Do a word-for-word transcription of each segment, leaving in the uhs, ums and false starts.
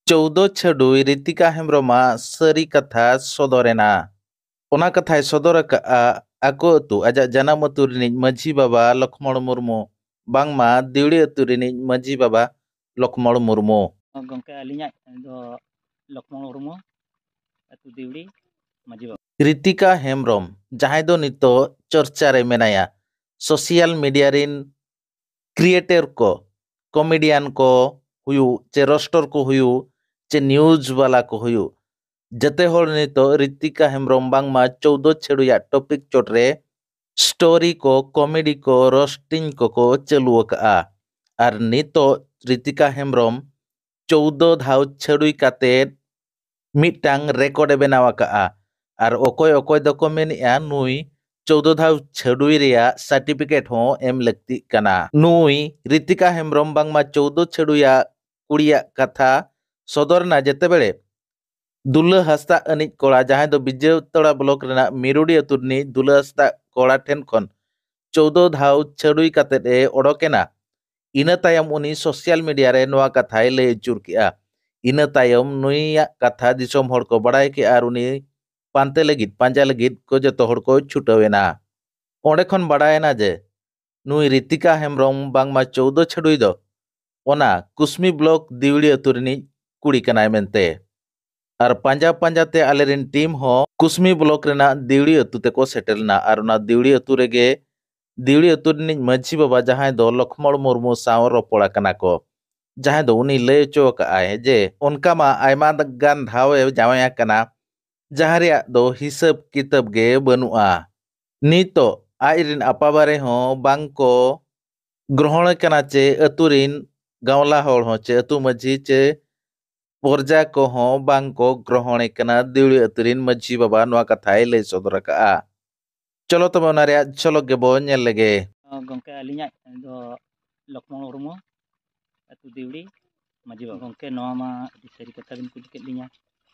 ᱪᱳᱣᱫᱚ ᱪᱷᱟᱹᱰᱩᱭ ᱨᱤᱛᱤᱠᱟ ᱦᱮᱢᱵᱽᱨᱚᱢᱟᱜ ᱥᱟᱹᱨᱤ ᱠᱟᱛᱷᱟ ᱥᱚᱫᱚᱨ ᱮᱱᱟ᱾ ᱚᱱᱟ ᱠᱟᱛᱷᱟᱭ ᱥᱚᱫᱚᱨ ᱟᱠᱟᱫᱼᱟ ᱟᱠᱚ ᱟᱹᱛᱩ, ᱟᱡᱟᱜ ᱡᱟᱱᱟᱢ ᱟᱹᱛᱩ ᱨᱤᱱᱤᱡ ᱢᱟᱹᱡᱷᱤ ᱵᱟᱵᱟ ᱞᱚᱠᱷᱢᱚᱬ ᱢᱩᱨᱢᱩ, ᱵᱟᱝᱢᱟ ᱫᱤᱣᱲᱤ ᱟᱹᱛᱩ ᱨᱤᱱᱤᱡ ᱢᱟᱹᱡᱷᱤ ᱵᱟᱵᱟ ᱞᱚᱠᱷᱢᱚᱬ ᱢᱩᱨᱢᱩ᱾ ᱜᱚᱢᱠᱮ, ᱟᱹᱞᱤᱧᱟᱜ ᱫᱚ ᱞᱚᱠᱷᱢᱚᱬ ᱢᱩᱨᱢᱩ, ᱟᱹᱛᱩ ᱫᱤᱣᱲᱤ, ᱢᱟᱹᱡᱷᱤ ᱵᱟᱵᱟ᱾ ᱨᱤᱛᱤᱠᱟ ᱦᱮᱢᱵᱽᱨᱚᱢ, ᱡᱟᱦᱟᱸᱭ ᱫᱚ ᱱᱤᱛᱚᱜ ᱪᱚᱨᱪᱟ ᱨᱮ ᱢᱮᱱᱟᱭᱟ, ᱥᱳᱥᱤᱭᱟᱞ ᱢᱤᱰᱤᱭᱟ ᱨᱤᱱ ᱠᱨᱤᱭᱮᱴᱚᱨ ᱠᱚ, ᱠᱚᱢᱮᱰᱤᱭᱟᱱ ᱠᱚ ᱦᱩᱭᱩᱜ ᱪᱮ ᱨᱳᱥᱴᱚᱨ ᱠᱚ ᱦᱩᱭᱩᱜ ᱪᱮ ᱱᱤᱭᱩᱡᱽ ᱵᱟᱞᱟ ᱠᱚ ᱦᱩᱭᱩᱜ, ᱡᱮᱛᱮ ᱦᱚᱲ ᱱᱤᱛᱚᱜ ᱨᱤᱛᱤᱠᱟ ᱦᱮᱢᱵᱽᱨᱚᱢ ᱵᱟᱝᱢᱟ ᱪᱳᱣᱫᱚ ᱪᱷᱟᱹᱲᱩᱭᱟᱜ ᱴᱚᱯᱤᱠ ᱪᱚᱴ ᱨᱮ ᱥᱴᱳᱨᱤ ᱠᱚ, ᱠᱚᱢᱮᱰᱤ ᱠᱚ, ᱨᱳᱥᱴᱤᱝ ᱠᱚᱠᱚ ᱪᱟᱹᱞᱩ ᱟᱠᱟᱫᱼᱟ᱾ ᱟᱨ ᱱᱤᱛᱚᱜ ᱨᱤᱛᱤᱠᱟ ᱦᱮᱢᱵᱽᱨᱚᱢ ᱪᱳᱣᱫᱚ ᱫᱷᱟᱣ ᱪᱷᱟᱹᱲᱩᱭ ᱠᱟᱛᱮᱫ ᱢᱤᱫᱴᱟᱝ ᱨᱮᱠᱚᱨᱰ ᱮ ᱵᱮᱱᱟᱣ ᱟᱠᱟᱫᱼᱟ᱾ ᱟᱨ ᱚᱠᱚᱭ ᱚᱠᱚᱭ ᱫᱚᱠᱚ ᱢᱮᱱᱮᱫᱼᱟ, ᱱᱩᱭ ᱪᱳᱣᱫᱚ ᱫᱷᱟᱣ ᱪᱷᱟᱹᱰᱩᱭ ᱨᱮᱭᱟᱜ ᱥᱟᱨᱴᱤᱯᱷᱤᱠᱮᱴ ᱦᱚᱸ ᱮᱢ ᱞᱟᱹᱠᱛᱤᱜ ᱠᱟᱱᱟ᱾ ᱱᱩᱭ ᱨᱤᱛᱤᱠᱟ ᱦᱮᱢᱵᱽᱨᱚᱢ ᱵᱟᱝᱢᱟ ᱪᱳᱣᱫᱚ ᱪᱷᱟᱹᱰᱩᱭᱟᱜ ᱠᱩᱲᱤᱭᱟᱜ ᱠᱟᱛᱷᱟ ᱥᱚᱫᱚᱨ ᱮᱱᱟ, ᱡᱮᱛᱮ ᱵᱮᱲᱮ ᱫᱩᱞᱟᱹ ᱦᱟᱸᱥᱫᱟᱜ ᱟᱹᱱᱤᱡ ᱠᱚᱲᱟ, ᱡᱟᱦᱟᱸᱭ ᱫᱚ ᱵᱤᱡᱚᱭᱛᱟᱲᱟ ᱵᱞᱚᱠ ᱨᱮᱱᱟᱜ ᱢᱤᱨᱩᱰᱤ ᱟᱹᱛᱩ ᱨᱤᱱᱤᱡ ᱫᱩᱞᱟᱹ ᱦᱟᱸᱥᱫᱟᱜ ᱠᱚᱲᱟ ᱴᱷᱮᱱ ᱠᱷᱚᱱ ᱪᱳᱣᱫᱚ ᱫᱷᱟᱣ ᱪᱷᱟᱹᱰᱩᱭ ᱠᱟᱛᱮᱫ ᱮ ᱚᱰᱚᱠ ᱮᱱᱟ᱾ ᱤᱱᱟᱹ ᱛᱟᱭᱚᱢ ᱩᱱᱤ ᱥᱳᱥᱤᱭᱟᱞ ᱢᱤᱰᱤᱭᱟ ᱨᱮ ᱱᱚᱣᱟ ᱠᱟᱛᱷᱟᱭ ᱞᱟᱹᱭ ᱟᱹᱪᱩᱨ ᱠᱮᱜᱼᱟ᱾ ᱤᱱᱟᱹ ᱛᱟᱭᱚᱢ ᱱᱩᱭᱟᱜ ᱠᱟᱛᱷᱟ ᱫᱤᱥᱚᱢ ᱦᱚᱲ ᱠᱚ ᱵᱟᱲᱟᱭ ᱠᱮᱜᱼᱟ ᱟᱨ ᱩᱱᱤ ᱯᱟᱱᱛᱮ ᱞᱟᱹᱜᱤᱫ, ᱯᱟᱸᱡᱟ ᱞᱟᱹᱜᱤᱫ ᱠᱚ ᱡᱚᱛᱚ ᱦᱚᱲ ᱠᱚ ᱪᱷᱩᱴᱟᱹᱣ ᱮᱱᱟ᱾ ᱚᱸᱰᱮ ᱠᱷᱚᱱ ᱵᱟᱲᱟᱭᱮᱱᱟ ᱡᱮ ᱱᱩᱭ ᱨᱤᱛᱤᱠᱟ ᱦᱮᱢᱵᱽᱨᱚᱢ ᱵᱟᱝᱢᱟ ᱪᱳᱣᱫᱚ ᱪᱷᱟᱹᱰᱩᱭ ᱫᱚ ᱚᱱᱟ ᱠᱩᱥᱢᱤ ᱵᱞᱚᱠ ᱫᱤᱣᱲᱤ ᱟᱹᱛᱩ ᱨᱤᱱᱤᱡ ᱠᱩᱲᱤ ᱠᱟᱱᱟᱭ ᱢᱮᱱᱛᱮ᱾ ᱟᱨ ᱯᱟᱸᱡᱟ ᱯᱟᱸᱡᱟ ᱛᱮ ᱟᱞᱮ ᱨᱤᱱ ᱴᱤᱢ ᱦᱚᱸ ᱠᱩᱥᱢᱤ ᱵᱞᱚᱠ ᱨᱮᱱᱟᱜ ᱫᱤᱣᱲᱤ ᱟᱹᱛᱩ ᱛᱮᱠᱚ ᱥᱮᱴᱮᱨ ᱞᱮᱱᱟ᱾ ᱟᱨ ᱚᱱᱟ ᱫᱤᱣᱲᱤ ᱟᱹᱛᱩ ᱨᱮᱜᱮ ᱫᱤᱣᱲᱤ ᱟᱹᱛᱩ ᱨᱤᱱᱤᱡ ᱢᱟᱹᱡᱷᱤ ᱵᱟᱵᱟ, ᱡᱟᱦᱟᱸᱭ ᱫᱚ ᱞᱚᱠᱷᱢᱚᱬ ᱢᱩᱨᱢᱩ ᱥᱟᱶ ᱨᱚᱯᱚᱲ ᱟᱠᱟᱱᱟ ᱠᱚ, ᱡᱟᱦᱟᱸᱭ ᱫᱚ ᱩᱱᱤ ᱞᱟᱹᱭ ᱦᱚᱪᱚ ᱟᱠᱟᱫᱼᱟᱭ ᱡᱮ ᱚᱱᱠᱟ ᱢᱟ ᱟᱭᱢᱟ ᱜᱟᱱ ᱫᱷᱟᱣ ᱮ ᱡᱟᱶᱟᱭ ᱟᱠᱟᱱᱟ, ᱡᱟᱦᱟᱸ ᱨᱮᱭᱟᱜ ᱫᱚ ᱦᱤᱥᱟᱹᱵ ᱠᱤᱛᱟᱹᱵ ᱜᱮ ᱵᱟᱹᱱᱩᱜᱼᱟ᱾ ᱱᱤᱛᱚᱜ ᱟᱡ ᱨᱤᱱ ᱟᱯᱟᱵᱟᱨᱮ ᱦᱚᱸ ᱵᱟᱝ ᱠᱚ ᱜᱨᱚᱦᱚᱬᱮ ᱠᱟᱱᱟ ᱪᱮ ᱟᱹᱛᱩ ᱨᱤᱱ ᱜᱟᱶᱞᱟ ᱦᱚᱲ ᱦᱚᱸ ᱪᱮ ᱟᱹᱛᱩ ᱢᱟᱹᱡᱷᱤ ᱪᱮ ᱯᱨᱚᱡᱟ ᱠᱚᱦᱚᱸ ᱵᱟᱝ ᱠᱚ ᱜᱨᱚᱦᱚᱬᱮ ᱠᱟᱱᱟ᱾ ᱫᱤᱣᱲᱤ ᱟᱹᱛᱩ ᱨᱤᱱ ᱢᱟᱹᱡᱷᱤ ᱵᱟᱵᱟ ᱱᱚᱣᱟ ᱠᱟᱛᱷᱟᱭ ᱞᱟᱹᱭ ᱥᱚᱫᱚᱨ ᱟᱠᱟᱫᱼᱟ᱾ ᱪᱚᱞᱚ ᱛᱚᱵᱮ ᱚᱱᱟ ᱨᱮᱭᱟᱜ ᱡᱷᱚᱞᱚᱠ ᱜᱮᱵᱚ ᱧᱮᱞ ᱞᱮᱜᱮ᱾ ᱜᱚᱢᱠᱮ, ᱟᱹᱞᱤᱧᱟᱜ ᱫᱚ ᱞᱚᱠᱷᱢᱚᱬ ᱢᱩᱨᱢᱩ, ᱟᱹᱛᱩ ᱫᱤᱣᱲᱤ, ᱢᱟᱹᱡᱷᱤ ᱵᱟᱵᱟ᱾ ᱜᱚᱢᱠᱮ, ᱱᱚᱣᱟ ᱢᱟ ᱟᱹᱰᱤ ᱥᱟᱹᱨᱤ ᱠᱟᱛᱷᱟ ᱵᱤᱱ ᱠᱩᱞᱤ ᱠᱮᱫ ᱞᱤᱧᱟ᱾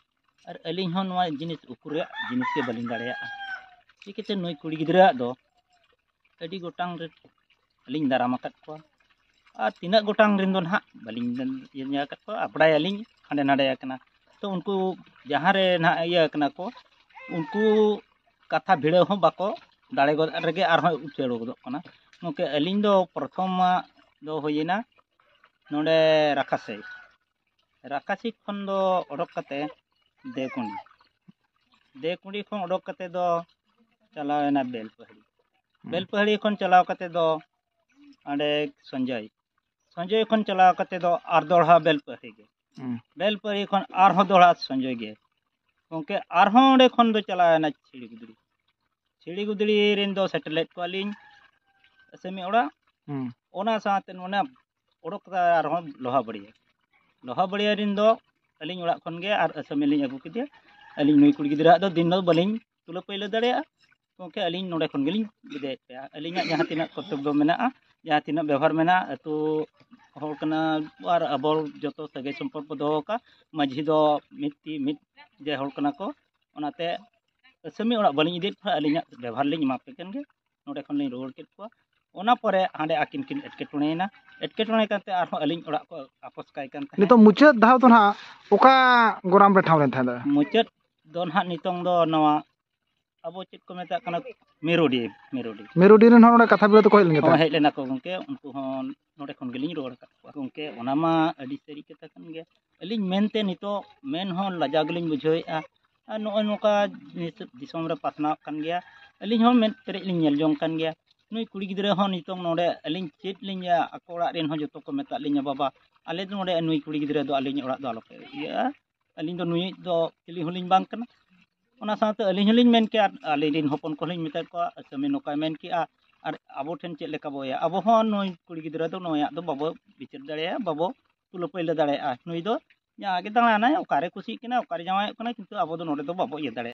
ᱟᱨ ᱟᱹᱞᱤᱧ ᱦᱚᱸ ᱱᱚᱣᱟ ᱡᱤᱱᱤᱥ ᱩᱠᱩ ᱨᱮᱭᱟᱜ ᱡᱤᱱᱤᱥ ᱜᱮ ᱵᱟᱹᱞᱤᱧ ᱫᱟᱲᱮᱭᱟᱜᱼᱟ᱾ ᱪᱤᱠᱟᱹᱛᱮ ᱱᱩᱭ ᱠᱩᱲᱤ ᱜᱤᱫᱽᱨᱟᱹᱣᱟᱜ ᱫᱚ ᱟᱹᱰᱤ ᱜᱚᱴᱟᱝ ᱨᱮ ᱟᱹᱞᱤᱧ ᱫᱟᱨᱟᱢ ᱟᱠᱟᱫ ᱠᱚᱣᱟ᱾ ᱟᱨ ᱛᱤᱱᱟᱹᱜ ᱜᱚᱴᱟᱝ ᱨᱮᱱ ᱫᱚ ᱱᱟᱦᱟᱜ ᱵᱟᱹᱞᱤᱧ ᱤᱭᱟᱹ ᱟᱠᱟᱫ ᱠᱚᱣᱟ, ᱵᱟᱰᱟᱭᱟᱞᱤᱧ᱾ ᱦᱟᱸᱰᱮ ᱱᱟᱰᱮ ᱟᱠᱟᱱᱟ᱾ ᱛᱚ ᱩᱱᱠᱩ ᱡᱟᱦᱟᱸ ᱨᱮ ᱱᱟᱦᱟᱜ ᱤᱭᱟᱹ ᱠᱟᱱᱟ ᱠᱚ, ᱩᱱᱠᱩ ᱠᱟᱛᱷᱟ ᱵᱷᱤᱲᱟᱹᱣ ᱦᱚᱸ ᱵᱟᱠᱚ ᱫᱟᱲᱮ ᱜᱚᱫ ᱨᱮᱜᱮ ᱟᱨᱦᱚᱸ ᱩᱪᱟᱹᱲ ᱜᱚᱫᱚᱜ ᱠᱟᱱᱟ᱾ ᱜᱚᱢᱠᱮ, ᱟᱹᱞᱤᱧ ᱫᱚ ᱯᱨᱚᱛᱷᱚᱢᱟᱜ ᱫᱚ ᱦᱩᱭᱮᱱᱟ ᱱᱚᱰᱮ ᱨᱟᱠᱟᱥᱮ᱾ ᱨᱟᱠᱟᱥᱤ ᱠᱷᱚᱱ ᱫᱚ ᱚᱰᱚᱠ ᱠᱟᱛᱮ ᱫᱮᱣᱠᱩᱸᱰᱤ, ᱫᱮᱣᱠᱩᱸᱰᱤ ᱠᱷᱚᱱ ᱚᱰᱚᱠ ᱠᱟᱛᱮ ᱫᱚ ᱪᱟᱞᱟᱣᱮᱱᱟ ᱵᱮᱞᱯᱟᱹᱦᱟᱹᱲᱤ᱾ ᱦᱩᱸ᱾ ᱵᱮᱞᱯᱟᱹᱦᱟᱹᱲᱤ ᱠᱷᱚᱱ ᱪᱟᱞᱟᱣ ᱠᱟᱛᱮ ᱫᱚ ᱚᱸᱰᱮ ᱥᱚᱧᱡᱚᱭ, ᱥᱚᱧᱡᱚᱭ ᱠᱷᱚᱱ ᱪᱟᱞᱟᱣ ᱠᱟᱛᱮ ᱫᱚ ᱟᱨ ᱫᱚᱲᱦᱟ ᱵᱮᱞᱯᱟᱹᱦᱟᱹᱲᱤ ᱜᱮ᱾ ᱦᱩᱸ᱾ ᱵᱮᱞᱯᱟᱹᱦᱟᱹᱲᱤ ᱠᱷᱚᱱ ᱟᱨᱦᱚᱸ ᱫᱚᱲᱦᱟ ᱥᱚᱧᱡᱚᱭ ᱜᱮ᱾ ᱜᱚᱢᱠᱮ, ᱟᱨᱦᱚᱸ ᱚᱸᱰᱮ ᱠᱷᱚᱱ ᱫᱚ ᱪᱟᱞᱟᱣᱮᱱᱟ ᱪᱷᱤᱲᱤ ᱜᱩᱫᱽᱲᱤ᱾ ᱪᱷᱤᱲᱤ ᱜᱩᱫᱽᱲᱤ ᱨᱮᱱ ᱫᱚ ᱥᱮᱴᱮᱨ ᱞᱮᱫ ᱠᱚᱣᱟᱞᱤᱧ ᱟᱹᱥᱟᱹᱢᱤ ᱚᱲᱟᱜ᱾ ᱦᱩᱸ᱾ ᱚᱱᱟ ᱥᱟᱶᱛᱮ ᱚᱱᱟ ᱚᱰᱚᱠ ᱠᱟᱛᱮ ᱟᱨᱦᱚᱸ ᱞᱳᱦᱟᱵᱟᱲᱤᱭᱟ᱾ ᱞᱳᱦᱟᱵᱟᱲᱤᱭᱟ ᱨᱮᱱ ᱫᱚ ᱟᱹᱞᱤᱧ ᱚᱲᱟᱜ ᱠᱷᱚᱱ ᱜᱮ ᱟᱨ ᱟᱹᱥᱟᱹᱢᱤ ᱞᱤᱧ ᱟᱹᱜᱩ ᱠᱮᱫᱮᱭᱟ᱾ ᱟᱹᱞᱤᱧ ᱱᱩᱭ ᱠᱩᱲᱤ ᱜᱤᱫᱽᱨᱟᱹᱣᱟᱜ ᱫᱚ ᱫᱤᱱ ᱫᱚ ᱵᱟᱹᱞᱤᱧ ᱛᱩᱞᱟᱹ ᱯᱟᱹᱭᱞᱟᱹ ᱫᱟᱲᱮᱭᱟᱜᱼᱟ᱾ ᱜᱚᱢᱠᱮ, ᱟᱹᱞᱤᱧ ᱱᱚᱰᱮ ᱠᱷᱚᱱ ᱜᱮᱞᱤᱧ ᱵᱤᱫᱟᱹᱭᱮᱫ ᱯᱮᱭᱟ᱾ ᱟᱹᱞᱤᱧᱟᱜ ᱡᱟᱦᱟᱸ ᱛᱤᱱᱟᱹᱜ ᱠᱚᱨᱛᱚᱵᱵᱚ ᱢᱮᱱᱟᱜᱼᱟ, ᱡᱟᱦᱟᱸ ᱛᱤᱱᱟᱹᱜ ᱵᱮᱵᱚᱦᱟᱨ ᱢᱮᱱᱟᱜᱼᱟ, ᱟᱹᱛᱩ ᱦᱚᱲ ᱠᱟᱱᱟ ᱟᱨ ᱟᱵᱚ ᱡᱚᱛᱚ ᱥᱟᱹᱜᱟᱹᱭ ᱥᱚᱢᱯᱚᱨᱠᱚ ᱫᱚᱦᱚ ᱟᱠᱟᱫ, ᱢᱟᱹᱡᱷᱤ ᱫᱚ ᱢᱤᱫ ᱛᱤ ᱢᱤᱫ ᱡᱮ ᱦᱚᱲ ᱠᱟᱱᱟ ᱠᱚ, ᱚᱱᱟᱛᱮ ᱟᱹᱥᱟᱹᱢᱤ ᱚᱲᱟᱜ ᱵᱟᱹᱞᱤᱧ ᱤᱫᱤᱭᱮᱫ ᱠᱚᱣᱟ, ᱟᱹᱞᱤᱧᱟᱜ ᱵᱮᱵᱚᱦᱟᱨ ᱞᱤᱧ ᱮᱢᱟ ᱯᱮ ᱠᱟᱱ ᱜᱮ᱾ ᱱᱚᱰᱮ ᱠᱷᱚᱱ ᱞᱤᱧ ᱨᱩᱣᱟᱹᱲ ᱠᱮᱫ ᱠᱚᱣᱟ᱾ ᱚᱱᱟ ᱯᱚᱨᱮ ᱦᱟᱸᱰᱮ ᱟᱹᱠᱤᱱ ᱠᱤᱱ ᱮᱴᱠᱮᱴᱚᱬᱮᱭᱮᱱᱟ᱾ ᱮᱴᱠᱮᱴᱚᱬᱮ ᱠᱟᱛᱮ ᱟᱨᱦᱚᱸ ᱟᱹᱞᱤᱧ ᱚᱲᱟᱜ ᱠᱚ ᱟᱯᱚᱥ ᱠᱟᱭ ᱠᱟᱱ ᱛᱟᱦᱮᱸᱫ᱾ ᱱᱤᱛᱚᱜ ᱢᱩᱪᱟᱹᱫ ᱫᱷᱟᱣ ᱫᱚ ᱱᱟᱦᱟᱜ ᱚᱠᱟ ᱜᱚᱨᱟᱢ ᱨᱮ ᱴᱷᱟᱶ ᱞᱮᱱ ᱛᱟᱦᱮᱸᱫ? ᱢᱩᱪᱟᱹᱫ ᱫᱚ ᱱᱟᱦᱟᱜ ᱱᱤᱛᱚᱝ ᱫᱚ ᱱᱚᱣᱟ ᱟᱵᱚ ᱪᱮᱫ ᱠᱚ ᱢᱮᱛᱟᱜ ᱠᱟᱱᱟ, ᱢᱮᱨᱩᱰᱤ, ᱢᱮᱨᱩᱰᱤ᱾ ᱢᱮᱨᱩᱰᱤ ᱨᱮᱱ ᱦᱚᱸ ᱱᱚᱰᱮ ᱠᱟᱛᱷᱟ ᱵᱤᱞᱟᱹ ᱛᱮᱠᱚ ᱦᱮᱡ ᱞᱮᱱ ᱜᱮ ᱦᱚᱸ, ᱛᱟᱦᱮᱸᱫ? ᱦᱮᱡ ᱞᱮᱱᱟ ᱠᱚ ᱜᱚᱢᱠᱮ, ᱩᱱᱠᱩ ᱦᱚᱸ ᱱᱚᱰᱮ ᱠᱷᱚᱱ ᱜᱮᱞᱤᱧ ᱨᱩᱣᱟᱹᱲ ᱟᱠᱟᱫ ᱠᱚᱣᱟ᱾ ᱜᱚᱢᱠᱮ, ᱚᱱᱟ ᱢᱟ ᱟᱹᱰᱤ ᱥᱟᱹᱨᱤ ᱠᱟᱛᱷᱟ ᱠᱟᱱ ᱜᱮᱭᱟ᱾ ᱟᱹᱞᱤᱧ ᱢᱮᱱᱛᱮ ᱱᱤᱛᱚᱜ ᱢᱮᱱ ᱦᱚᱸ ᱞᱟᱡᱟᱣ ᱜᱮᱞᱤᱧ ᱵᱩᱡᱷᱟᱹᱣᱮᱫᱼᱟ᱾ ᱟᱨ ᱱᱚᱜᱼᱚᱭ ᱱᱚᱝᱠᱟ ᱱᱤᱛᱚᱜ ᱫᱤᱥᱚᱢ ᱨᱮ ᱯᱟᱥᱱᱟᱣᱚᱜ ᱠᱟᱱ ᱜᱮᱭᱟ᱾ ᱟᱹᱞᱤᱧ ᱦᱚᱸ ᱢᱮᱫ ᱯᱮᱨᱮᱡ ᱞᱤᱧ ᱧᱮᱞ ᱡᱚᱝ ᱠᱟᱱ ᱜᱮᱭᱟ᱾ ᱱᱩᱭ ᱠᱩᱲᱤ ᱜᱤᱫᱽᱨᱟᱹ ᱦᱚᱸ ᱱᱤᱛᱚᱝ ᱱᱚᱰᱮ ᱟᱹᱞᱤᱧ ᱪᱮᱫ ᱞᱤᱧ ᱞᱟᱹᱭᱟ, ᱟᱠᱚ ᱚᱲᱟᱜ ᱨᱮᱱ ᱦᱚᱸ ᱡᱚᱛᱚ ᱠᱚ ᱢᱮᱛᱟᱜ ᱞᱤᱧᱟ, "ᱵᱟᱵᱟ, ᱟᱞᱮ ᱫᱚ ᱱᱚᱰᱮ ᱱᱩᱭ ᱠᱩᱲᱤ ᱜᱤᱫᱽᱨᱟᱹ ᱫᱚ ᱟᱹᱞᱤᱧ ᱚᱲᱟᱜ ᱫᱚ ᱟᱞᱚᱯᱮ ᱤᱭᱟᱹᱜᱼᱟ, ᱟᱹᱞᱤᱧ ᱫᱚ ᱱᱩᱭᱤᱡ ᱫᱚ ᱪᱤᱞᱤ ᱦᱚᱸᱞᱤᱧ ᱵᱟᱝ ᱠᱟᱱᱟ᱾" ᱚᱱᱟ ᱥᱟᱶᱛᱮ ᱟᱹᱞᱤᱧ ᱦᱚᱸᱞᱤᱧ ᱢᱮᱱ ᱠᱮᱜᱼᱟ, ᱟᱹᱞᱤᱧ ᱨᱮᱱ ᱦᱚᱯᱚᱱ ᱠᱚᱦᱚᱸ ᱞᱤᱧ ᱢᱮᱛᱟᱫ ᱠᱚᱣᱟ, "ᱟᱹᱥᱟᱹᱢᱤ ᱱᱚᱝᱠᱟᱭ ᱢᱮᱱ ᱠᱮᱜᱼᱟ, ᱟᱨ ᱟᱵᱚ ᱴᱷᱮᱱ ᱪᱮᱫ ᱞᱮᱠᱟ ᱵᱚ ᱤᱭᱟᱹᱭᱟ? ᱟᱵᱚ ᱦᱚᱸ ᱱᱩᱭ ᱠᱩᱲᱤ ᱜᱤᱫᱽᱨᱟᱹ ᱫᱚ ᱱᱩᱭᱟᱜ ᱫᱚ ᱵᱟᱵᱚ ᱵᱤᱪᱟᱹᱨ ᱫᱟᱲᱮᱭᱟᱜᱼᱟ, ᱵᱟᱵᱚ ᱛᱩᱞᱟᱹ ᱯᱟᱹᱭᱞᱟᱹ ᱫᱟᱲᱮᱭᱟᱜᱼᱟ᱾ ᱱᱩᱭ ᱫᱚ ᱡᱟᱦᱟᱸ ᱜᱮ ᱫᱟᱬᱟᱱᱟᱭ, ᱚᱠᱟᱨᱮ ᱠᱩᱥᱤᱜ ᱠᱟᱱᱟ, ᱚᱠᱟᱨᱮ ᱡᱟᱶᱟᱭᱚᱜ ᱠᱟᱱᱟ, ᱠᱤᱱᱛᱩ ᱟᱵᱚ ᱫᱚ ᱱᱚᱰᱮ ᱫᱚ ᱵᱟᱵᱚ ᱤᱭᱟᱹ ᱫᱟᱲᱮᱭᱟᱜᱼᱟ᱾"